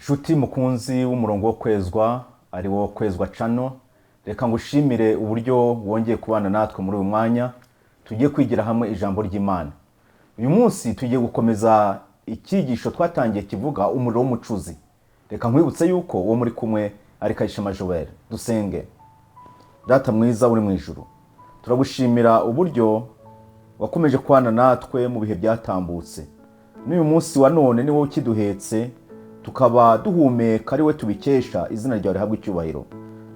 Nshuti mukunzi w'umurongo wo kwezwa, ari wo Kwezwa Channel, reka ngushimire uburyo wongeye kubana natwe muri uyu mwanya tugiye kwigira hamwe ijambo ry'Imana. Uyu munsi tugiye gukomeza icyigisho twatangiye kivuga umuriro w'umucuzi. Reka nkwibutse yuko uwo muri kumwe ari Kayishema Joel. Dusenge. Data mwiza uri mu ijuru, turagushimira uburyo wakomeje kubana natwe mu bihe byatambutse. N'uyu munsi wa none ni wowe ukiduhetse, tukaba duhumeka ari we tubikesha. Izina ryawe rihabwa icyubahiro.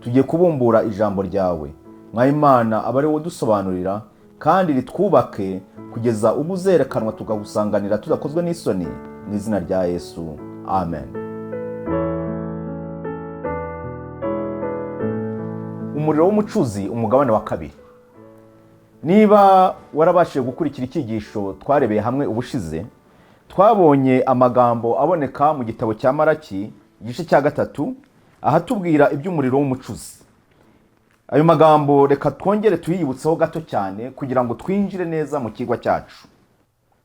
Tugiye kubumbura ijambo ryawe, Mwayimana, aba ari wowe udusobanurira kandi ritwubake kugeza ubwo uzerekanwa tukagusanganira tudakozwe n'isoni, mu izina rya Yesu, amen. Umuriro w'umucuzi, umugabane wa kabiri. Niba warabashije gukurikira icyigisho twarebeye hamwe ubushize, twabonye amagambo aboneka mu gitabo cya Maraki igice cya 3, ahatubwira iby'umuriro w'umucuzi. Ayo magambo reka twongere tuyibutseho gato cyane kugira ngo twinjire neza mu kigwa cyacu.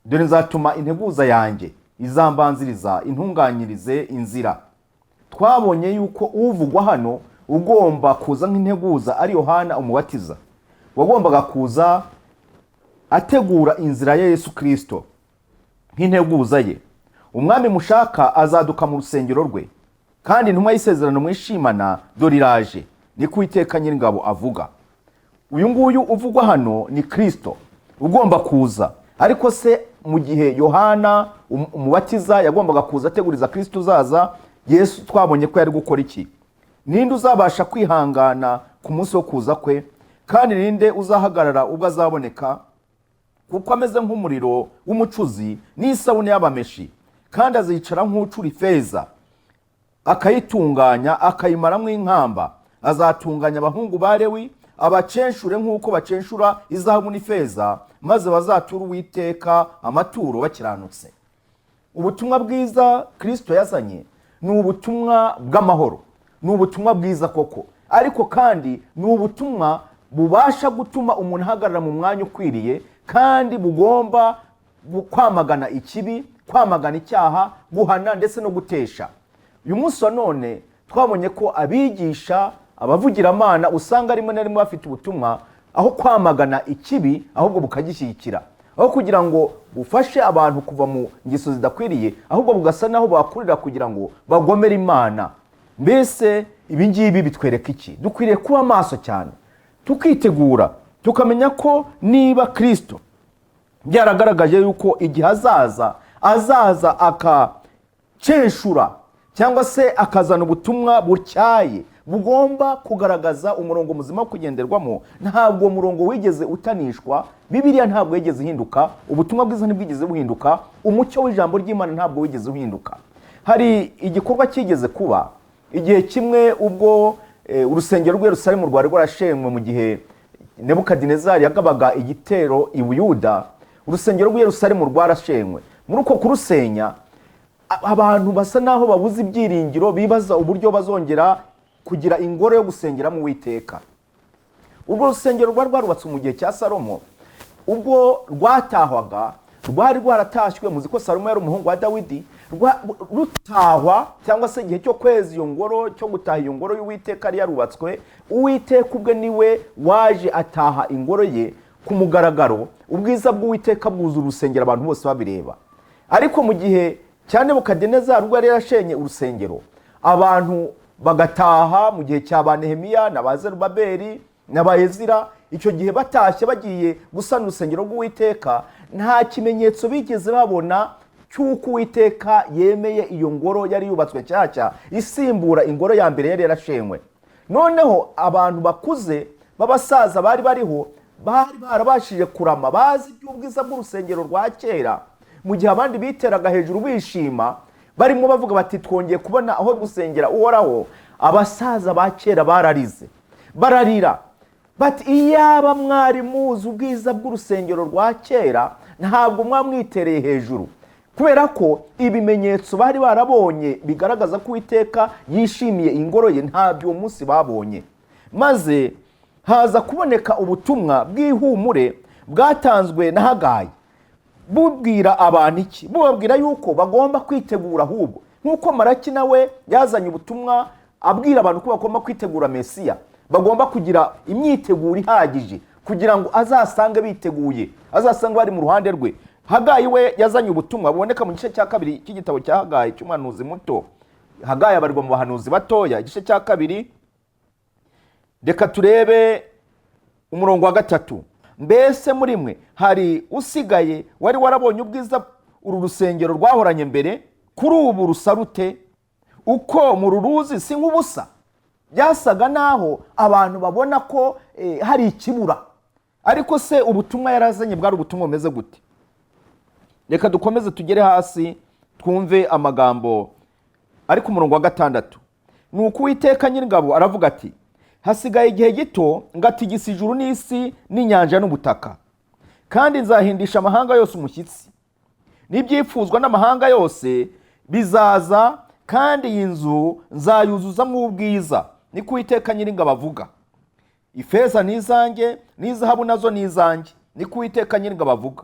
Dore nzatuma integuza yanjye izambanziriza intunganyirize inzira. Twabonye yuko uvugwa hano ugomba kuza nk'integuza ari Yohana Umubatiza, wagombaga kuza ategura inzira ya Yesu Kristo nk'integuza ye. Umwami mushaka azaduka mu rusengero rwe, kandi intumwa y'isezerano mwishimana dore iraje, niko Uwiteka Nyiringabo avuga. Uyu nguyu uvugwa hano ni Kristo ugomba kuza. Ariko se mu gihe Yohana Umubatiza yagombaga kuza ateguriza Kristo uzaza, Yesu twabonye ko yari gukora iki? Ninde uzabasha kwihangana ku munsi wo kuza kwe? Kandi ninde uzahagarara ubwo azaboneka? Kuko ameze nk'umuriro w'umucuzi n'isabune y'abameshi, kandi azicara nk'ucura ifeza akayitunganya akayimaramo inkamba. Azatunganya abahungu ba Lewi, abacenshura nk'uko bacenshura izahabu n'ifeza, maze bazature Uwiteka amaturo bakiranutse. Ubutumwa bwiza Kristo yazanye ni ubutumwa bw'amahoro, ni ubutumwa bwiza koko, ariko kandi ni ubutumwa bubasha gutuma umuntu ahagarara mu mwanya ukwiriye, kandi bugomba kwamagana ikibi, kwamagana icyaha, guhana ndetse no gutesha. Uyu munsi wa none twabonye ko abigisha, abavugiramana usanga rimwe na rimwe bafite ubutumwa aho kwamagana ikibi ahubwo bukagishyigikira, aho kugira ngo bufashe abantu kuva mu ngeso zidakwiriye ahubwo bugasa naho bakurira kugira ngo bagomere Imana. Mbese ibi ngibi bitwereka iki? Dukwiriye kuba maso cyane, tukitegura, tukamenya ko niba Kristo byaragaragaje yuko igihe azaza, azaza akaceshura cyangwa se akazana ubutumwa butyaye bugomba kugaragaza umurongo muzima wo kugenderwamo, ntabwo uwo murongo wigeze utanishwa. Bibiliya ntabwo yigeze ihinduka, ubutumwa bwiza ntibwigeze buhinduka, umucyo w'ijambo ry'Imana ntabwo wigeze uhinduka. Hari igikorwa cyigeze kuba igihe kimwe ubwo urusengero rw'i Yerusalemu rwari rwarashenywe mu gihe Nebukadinezari yagabaga igitero i Buyuda. Urusengero rw'i Yerusalemu rwarashenywe. Muri uko kurusenya, abantu basa naho babuze ibyiringiro, bibaza uburyo bazongera kugira ingoro yo gusengeramo Uwiteka. Urwo rusengero rwari rwarubatswe mu gihe cya Salomo. Ubwo rwatahwaga rwari rwaratashywe, muzi ko Salomo yari umuhungu wa Dawidi. Rutahwa cyangwa se igihe cyo kweza iyo ngoro, cyo gutaha iyo ngoro y'Uwiteka yari yarubatswe, Uwiteka ubwe niwe waje ataha ingoro ye ku mugaragaro. Ubwiza bw'Uwiteka bwuzura urusengero, abantu bose babireba. Ariko mu gihe cya Nebukadinezari ubwo yari yarashenye urusengero, abantu bagataha mu gihe cya ba Nehemiya na ba Zerubabeli na ba Ezira, icyo gihe batashye bagiye gusana urusengero rw'Uwiteka, nta kimenyetso bigeze babona cy'uko Uwiteka yemeye iyo ngoro yari yubatswe nshyashya isimbura ingoro ya mbere yari yarashenywe. Noneho abantu bakuze b'abasaza bari bariho bari barabashije kurama, bazi iby'ubwiza bw'urusengero rwa kera, mu gihe abandi biteraga hejuru bishima barimo bavuga bati twongeye kubona aho gusengera Uhoraho. Abasaza ba kera bararize, bararira bati iyaba mwari muzi ubwiza bw'urusengero rwa kera ntabwo mwamwitereye hejuru, kubera ko ibimenyetso bari barabonye bigaragaza ko Uwiteka yishimiye ingoro ye ntabyo uwo munsi babonye. Maze haza kuboneka ubutumwa bw'ihumure bwatanzwe na Hagayi, bubwira abantu iki? Bubabwira yuko bagomba kwitegura ahubwo Nk'uko Maraki nawe yazanye ubutumwa abwira abantu ko bagomba kwitegura Mesiya, bagomba kugira imyiteguro ihagije kugira ngo azasange biteguye, azasange bari mu ruhande rwe. Hagayi we yazanye ubutumwa buboneka mu gice cya kabiri cy'igitabo cya Hagayi cy'umuhanuzi muto. Hagayi abarirwa mu bahanuzi batoya. Igice cya kabiri, reka turebe umurongo wa 3. Mbese muri mwe hari usigaye wari warabonye ubwiza uru rusengero rwahoranye mbere? Kuri ubu rusa rute? Uko mururuzi si nk'ubusa? Byasaga naho abantu babona ko hari ikibura. Ariko se ubutumwa yarazanye bwari ubutumwa bumeze gute? Reka dukomeze tugere hasi twumve amagambo ari ku murongo wa 6. Ni uko Uwiteka Nyiringabo aravuga ati: hasigaye igihe gito ngatigisa ijuru n'isi n'inyanja n'ubutaka, kandi nzahindisha amahanga yose umushyitsi, n'ibyifuzwa n'amahanga yose bizaza, kandi iyi nzu nzayuzuzamo ubwiza, niko Uwiteka Nyiringabo avuga. Ifeza ni izanjye n'izahabu nazo ni izanjye, niko Uwiteka Nyiringabo avuga.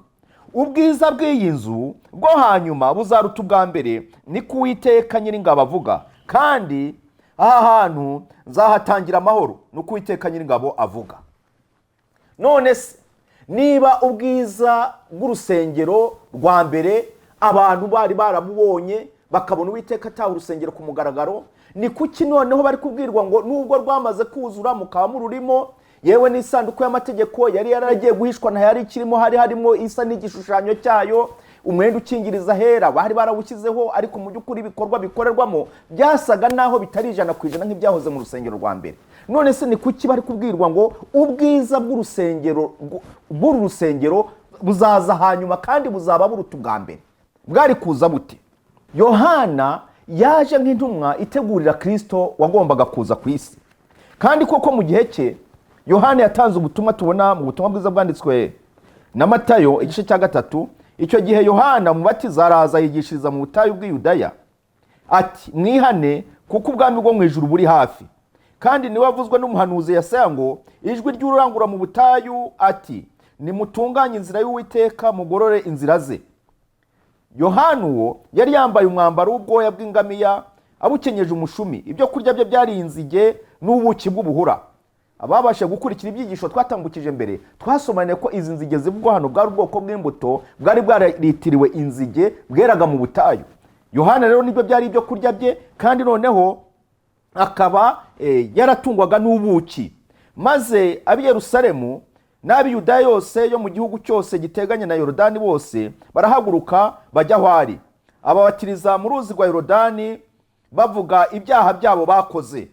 Ubwiza bw'iyi nzu bwo hanyuma buzaruta ubwa mbere, niko Uwiteka Nyiringabo avuga, kandi aha hantu nzahatangira amahoro, niko Uwiteka Nyiringabo avuga. None se niba ubwiza bw'urusengero rwa mbere abantu bari barabubonye, bakabona Uwiteka ataha urusengero ku mugaragaro, ni kuki noneho bari kubwirwa ngo nubwo rwamaze kuzura mukaba mururimo, yewe n'isanduku y'amategeko yari yaragiye guhishwa ntayari ikirimo, hari harimo isa n'igishushanyo cyayo, umwenda ukingiriza ahera bari barawushyizeho, ariko mu by'ukuri ibikorwa bikorerwamo byasaga naho bitari 100% nk'ibyahoze mu rusengero rwa mbere. None se ni kuki bari kubwirwa ngo ubwiza bw'urusengero bw'uru rusengero buzaza hanyuma kandi buzaba buruta ubwa mbere? Bwari kuza bute? Yohana yaje nk'intumwa itegurira Kirisito wagombaga kuza ku isi, kandi koko mu gihe cye Yohana yatanze ubutumwa tubona mu butumwa bwiza bwanditswe na Matayo igice cya 3. Icyo gihe Yohana Umubatiza araza yigishiriza mu butayu bw'Iyudaya ati: mwihane kuko ubwami bwo mu ijuru buri hafi. Kandi niwe wavuzwe n'umuhanuzi Yesaya ngo: ijwi ry'urangura mu butayu ati: nimutunganye inzira y'Uwiteka, mugorore inzira ze. Yohana uwo yari yambaye umwambaro w'ubwoya bw'ingamiya, abukenyeje umushumi. Ibyo kurya bye byari inzige n'ubuki bw'ubuhura. Ababasha gukurikira ibyigisho twatambukije mbere, twasomanye ko izi nzige zivugwa hano bwari ubwoko bw'imbuto bwari bwaritiriwe inzige, bweraga mu butayu. Yohana rero nibyo byari ibyo kurya bye, kandi noneho akaba yaratungwaga n'ubuki. Maze ab'i Yerusalemu n'ab'i Yudaya yose yo mu gihugu cyose giteganye na Yorodani bose barahaguruka bajya aho ari, ababatiriza mu ruzi rwa Yorodani bavuga ibyaha byabo bakoze.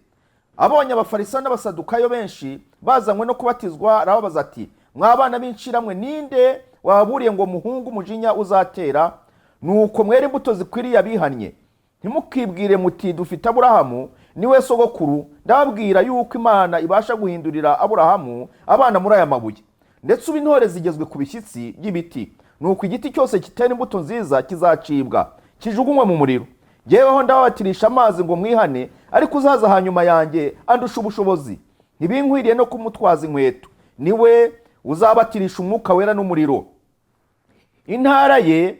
Abonye Abafarisayo n'Abasadukayo benshi bazanywe no kubatizwa, arababaza ati: mwa bana b'inshiramwe, ninde wababuriye ngo muhunge umujinya uzatera? Nuko mwere imbuto zikwiriye abihannye. Ntimukibwire muti dufite Aburahamu niwe sogokuru. Ndababwira yuko Imana ibasha guhindurira Aburahamu abana muri aya mabuye. Ndetse ubu intore zigezwe ku bishyitsi by'ibiti. Nuko igiti cyose kitera imbuto nziza kizacibwa kijugunywe mu muriro. Jyeweho ndababatirisha amazi ngo mwihane, ariko uzaza hanyuma yanjye andusha ubushobozi, ntibinkwiriye no kumutwaza inkweto. Niwe uzabatirisha umwuka wera n'umuriro. Intara ye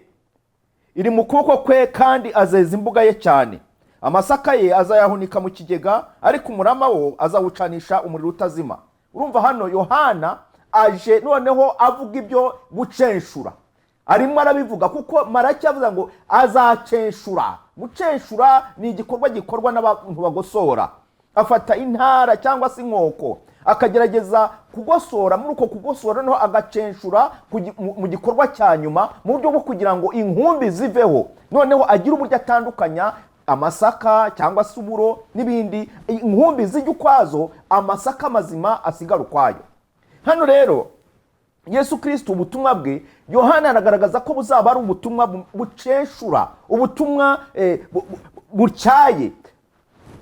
iri mu kuboko kwe, kandi azeza imbuga ye cyane. Amasaka ye azayahunika mu kigega, ariko umurama wo azawucanisha umuriro utazima. Urumva hano Yohana aje noneho avuga ibyo gucenshura, arimo arabivuga kuko Maraki avuga ngo azacenshura. Gucenshura ni igikorwa gikorwa n'abantu bagosora. Afata intara cyangwa se inkoko akagerageza kugosora. Muri uko kugosora noneho agacenshura mu gikorwa cya nyuma, mu buryo bwo kugira ngo inkumbi ziveho, noneho agire uburyo atandukanya amasaka cyangwa se uburo n'ibindi, inkumbi zijya ukwazo, amasaka mazima asigara ukwayo. Hano rero Yesu Kristo ubutumwa bwe Yohana aragaragaza ko buzaba ari ubutumwa bucenshura, ubutumwa butyaye,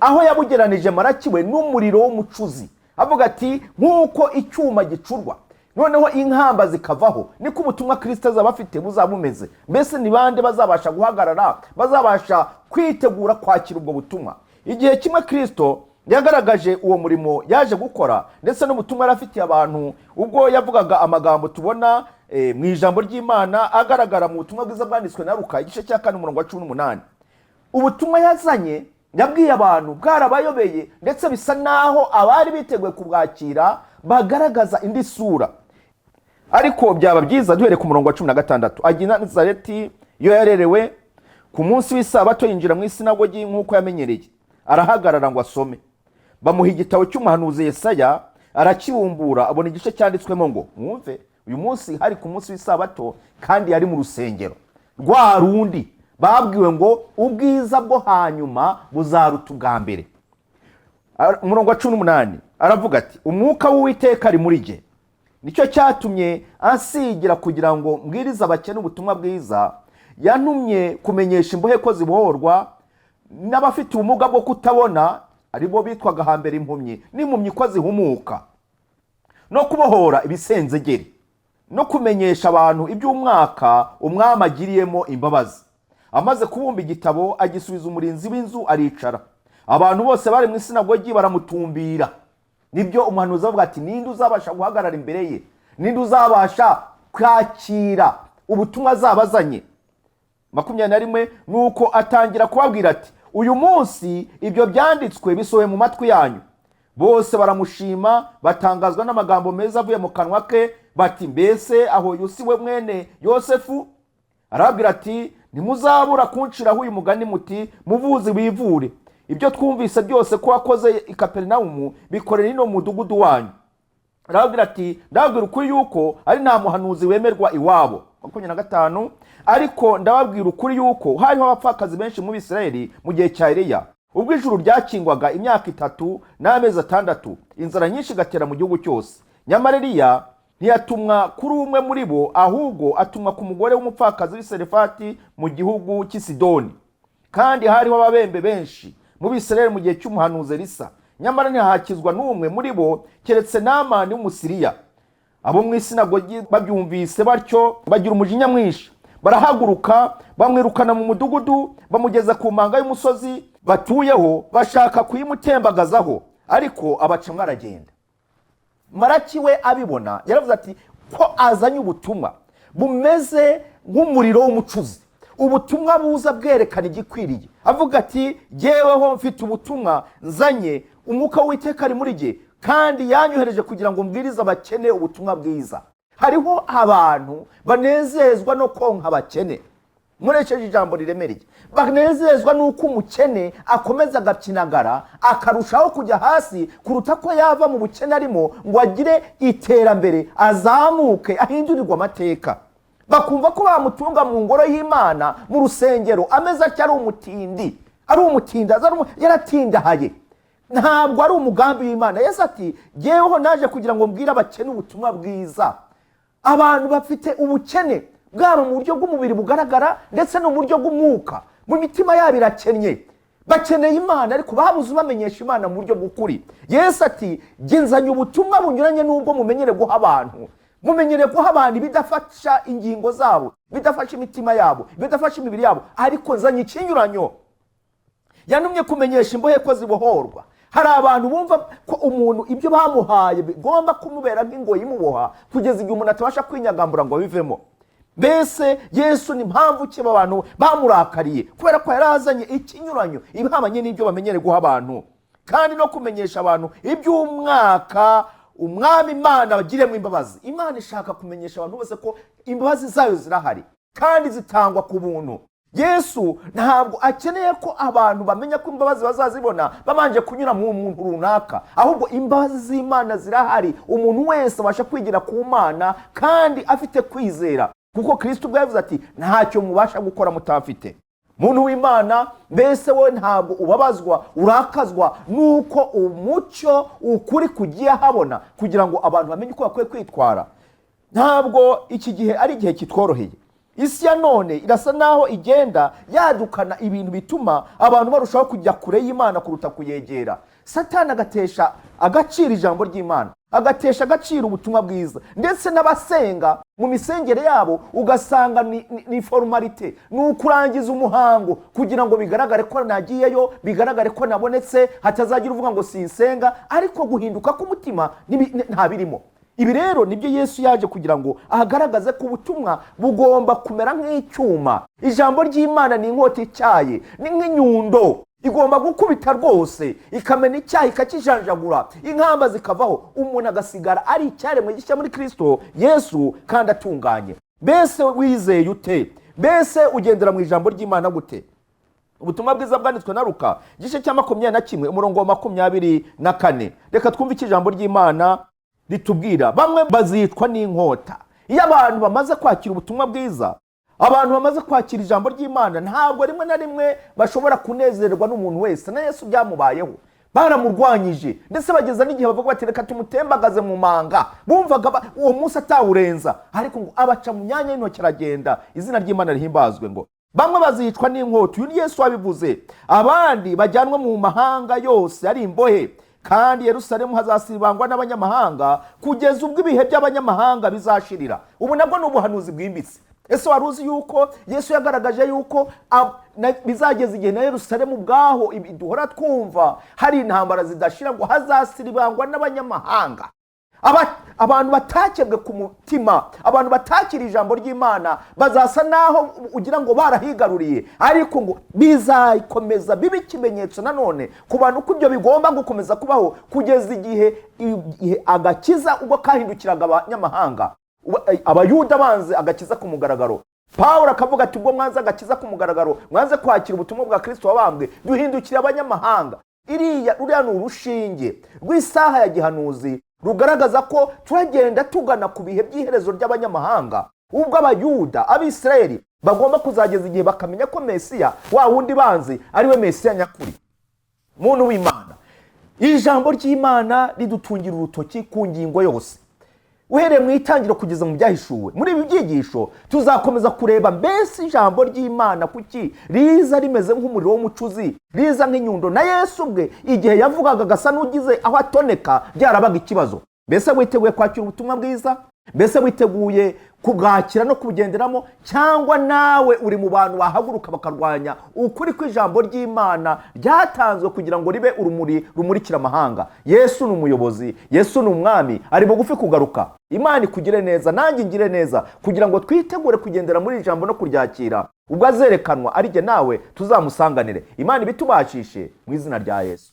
aho yabugeranije Maraki we n'umuriro w'umucuzi, avuga ati nk'uko icyuma gicurwa noneho inkamba zikavaho, niko ubutumwa Kristo azaba afite buzaba bumeze. Mbese ni bande bazabasha guhagarara, bazabasha kwitegura kwakira ubwo butumwa? Igihe kimwe Kristo yagaragaje uwo murimo yaje gukora ndetse n'ubutumwa yari afitiye abantu, ubwo yavugaga amagambo tubona mu ijambo ry'Imana agaragara mu butumwa bwiza bwanditswe na Luka igice cya 4 umurongo wa 18. Ubutumwa yazanye yabwiye abantu bwarabayobeye, ndetse bisa naho abari biteguye kubwakira bagaragaza indi sura. Ariko byaba byiza duhereye ku murongo wa 16. Ajya i Nazareti iyo yarerewe, ku munsi w'isabato yinjira mu isinagogi nk'uko yamenyereye, arahagarara ngo asome. Bamuha igitabo cy'umuhanuzi Yesaya, arakibumbura, abona igice cyanditswemo ngo mwumve. Uyu munsi hari ku munsi w'isabato, kandi yari mu rusengero rwa rundi babwiwe ngo ubwiza bwo hanyuma buzaruta ubwa mbere. Umurongo wa 18 aravuga ati: "Umwuka w'Uwiteka ari muri jye, nicyo cyatumye ansigira kugira ngo mbwirize abakene ubutumwa bwiza. Yantumye kumenyesha imbohe ko zibohorwa, n'abafite ubumuga bwo kutabona, aribo bitwaga hambere impumyi, n'impumyi ko zihumuka, no kubohora ibisenzegeri, no kumenyesha abantu iby'umwaka umwami agiriyemo imbabazi." Amaze kubumba igitabo, agisubiza umurinzi w'inzu, aricara. Abantu bose bari mu isinagogi baramutumbira. Nibyo umuhanuzi avuga ati: "Ninde uzabasha guhagarara imbere ye? Ninde uzabasha kwakira ubutumwa azaba azanye?" 21, nuko atangira kubabwira ati: "Uyu munsi ibyo byanditswe bisohoye mu matwi yanyu." Bose baramushima, batangazwa n'amagambo meza avuye mu kanwa ke, bati: "Mbese aho uyu si we mwene Yosefu?" Arababwira ati: "Ntimuzabura kunciraho uyu mugani muti: 'Muvuzi, wivure. Ibyo twumvise byose ko wakoze i Kaperinawumu, bikorera ino mu mudugudu wanyu.'" Arababwira ati: "Ndababwira ukuri yuko ari nta muhanuzi wemerwa iwabo." 25, ariko ndababwira ukuri yuko hariho abapfakazi benshi mu Bisirayeli mu gihe cya Eliya, ubwo ijuru ryakingwaga imyaka 3 n'amezi 6, inzara nyinshi igatera mu gihugu cyose. Nyamara Eliya ntiyatumwa kuri umwe muri bo, ahubwo atumwa ku mugore w'umupfakazi w'i Serefati mu gihugu cy'i Sidoni. Kandi hariho ababembe benshi mu Bisirayeli mu gihe cy'umuhanuzi Elisa, nyamara ntihakizwa n'umwe muri bo, keretse Namani w'Umusiriya. Abo mu isinagogi babyumvise batyo bagira umujinya mwinshi, barahaguruka, bamwirukana mu mudugudu, bamugeza ku manga y'umusozi batuyeho, bashaka kuyimutembagazaho, ariko abacamwo aragenda. Maraki we abibona yaravuze ati: "Ko azanye ubutumwa bumeze nk'umuriro w'umucuzi, ubutumwa buza bwerekana igikwiriye." Avuga ati: "Jyeweho mfite ubutumwa nzanye, umwuka w'Uwiteka ari muri jye, kandi yanyohereje kugira ngo mbwirize abakene ubutumwa bwiza." Hariho abantu banezezwa no konka abakene, nkoresheje ijambo riremereye, banezezwa n'uko umukene akomeza agapyinagara, akarushaho kujya hasi, kuruta ko yava mu bukene arimo ngo agire iterambere, azamuke, ahindurirwe amateka. Bakumva ko bamutunga mu ngoro y'Imana, mu rusengero, ameze atya, ari umutindi, ari umutindi, yaratindahaye. Ntabwo ari umugambi w'Imana. Yesu ati: "Jyeweho naje kugira ngo mbwire abakene ubutumwa bwiza." Abantu bafite ubukene bwaba mu buryo bw'umubiri bugaragara, ndetse no mu buryo bw'umwuka, mu mitima yabo irakennye, bakeneye Imana, ariko babuze ubamenyesha Imana mu buryo bw'ukuri. Yesu ati: "Jye nzanye ubutumwa bunyuranye n'ubwo mumenyere guha abantu. Mumenyere guha abantu ibidafasha ingingo zabo, ibidafasha imitima yabo, ibidafasha imibiri yabo, ariko nzanye ikinyuranyo." Yantumye kumenyesha imbohe ko zibohorwa. Hari abantu bumva ko umuntu ibyo bamuhaye bigomba kumubera nk'ingoyi imuboha, kugeza igihe umuntu atabasha kwinyagambura ngo abivemo. Mbese Yesu ni mpamvu ki abantu bamurakariye? Kubera ko yari azanye ikinyuranyo, ibihabanye n'ibyo bamenyere guha abantu. Kandi no kumenyesha abantu iby'umwaka umwami Imana bagiremo imbabazi. Imana ishaka kumenyesha abantu bose ko imbabazi zayo zirahari kandi zitangwa ku buntu. Yesu ntabwo akeneye ko abantu bamenya ko imbabazi bazazibona babanje kunyura mu muntu runaka, ahubwo imbabazi z'Imana zirahari, umuntu wese abasha kwigira ku Mana kandi afite kwizera, kuko Kristo ubwo yavuze ati: "Ntacyo mubasha gukora mutafite." Muntu w'Imana, mbese wowe ntabwo ubabazwa, urakazwa nuko umucyo, ukuri kugiye ahabona, kugira ngo abantu bamenye uko bakwiye kwitwara? Ntabwo iki gihe ari igihe kitworoheye. Isi ya none irasa naho igenda yadukana ibintu bituma abantu barushaho kujya kure y'Imana kuruta kuyegera. Satani agatesha agaciro ijambo ry'Imana, agatesha agaciro ubutumwa bwiza, ndetse n'abasenga mu misengere yabo ugasanga ni formalité, ni ukurangiza umuhango kugira ngo bigaragare ko nagiyeyo, bigaragare ko nabonetse, hatazagira uvuga ngo sinsenga. Ariko guhinduka k'umutima nta birimo. Ibi rero nibyo Yesu yaje kugira ngo ahagaragaze ko ubutumwa bugomba kumera nk'icyuma. Ijambo ry'Imana ni inkota ityaye, ni nk'inyundo igomba gukubita rwose, ikamena icyaha, ikakijanjagura, inkamba zikavaho, umuntu agasigara ari icyaremwe gishya muri Kirisito Yesu kandi atunganye. Mbese wizeye ute? Mbese ugendera mu ijambo ry'Imana gute? Ubutumwa bwiza bwanditswe na Luka, igice cya 21, umurongo wa 24. Reka twumve icyo ijambo ry'Imana ritubwira. Bamwe bazicwa n'inkota. Iyo abantu bamaze kwakira ubutumwa bwiza, abantu bamaze kwakira ijambo ry'Imana, ntabwo rimwe na rimwe bashobora kunezerwa n'umuntu wese. Na Yesu byamubayeho, baramurwanyije, ndetse bageza n'igihe bavuga bati: "Reka tumutembagaze mu manga." Bumvaga uwo munsi atawurenza, ariko ngo abaca mu myanya y'intoki aragenda. Izina ry'Imana rihimbazwe. Ngo bamwe bazicwa n'inkota, uyu ni Yesu wabivuze, abandi bajyanwe mu mahanga yose ari imbohe, kandi Yerusalemu hazasibangwa n'abanyamahanga kugeza ubwo ibihe by'abanyamahanga bizashirira. Ubu nabwo ni ubuhanuzi bwimbitse. Ese wari uzi yuko Yesu yagaragaje yuko bizageza igihe na Yerusalemu ubwaho, ibi duhora twumva hari intambara zidashira, ngo hazasiribangwa n'abanyamahanga? Abantu batakebwe ku mutima, abantu batakira ijambo ry'Imana, bazasa naho ugira ngo barahigaruriye, ariko ngo bizakomeza bibe ikimenyetso nanone ku bantu ko ibyo bigomba gukomeza kubaho kugeza igihe agakiza ubwo kahindukiraga abanyamahanga. Abayuda banze agakiza ku mugaragaro. Pawulo akavuga ati: "Ubwo mwanze agakiza ku mugaragaro, mwanze kwakira ubutumwa bwa Kirisito wabambwe, duhindukira abanyamahanga." Ruriya ni urushinge rw'isaha ya gihanuzi rugaragaza ko turagenda tugana ku bihe by'iherezo ry'abanyamahanga, ubwo Abayuda, Abisirayeli bagomba kuzageza igihe bakamenya ko Mesiya wa wundi banzi ari we Mesiya nyakuri. Muntu w'Imana, ijambo ry'Imana ridutungira urutoki ku ngingo yose, uhereye mu Itangiriro kugeza mu Byahishuwe. Muri ibi byigisho tuzakomeza kureba mbese ijambo ry'Imana kuki riza rimeze nk'umuriro w'umucuzi, riza nk'inyundo. Na Yesu ubwe igihe yavugaga agasa n'ugize aho atoneka, byarabaga ikibazo. Mbese witeguye kwakira ubutumwa bwiza? Mbese witeguye kubwakira no kubugenderamo? Cyangwa nawe uri mu bantu bahaguruka bakarwanya ukuri kw'ijambo ry'Imana ryatanzwe kugira ngo ribe urumuri rumurikira amahanga? Yesu ni umuyobozi, Yesu ni umwami, ari bugufi kugaruka. Imana ikugire neza, nanjye ingire neza, kugira ngo twitegure kugendera muri iri jambo no kuryakira ubwo azerekanwa, ari jye nawe tuzamusanganire. Imana ibitubashishe mu izina rya Yesu.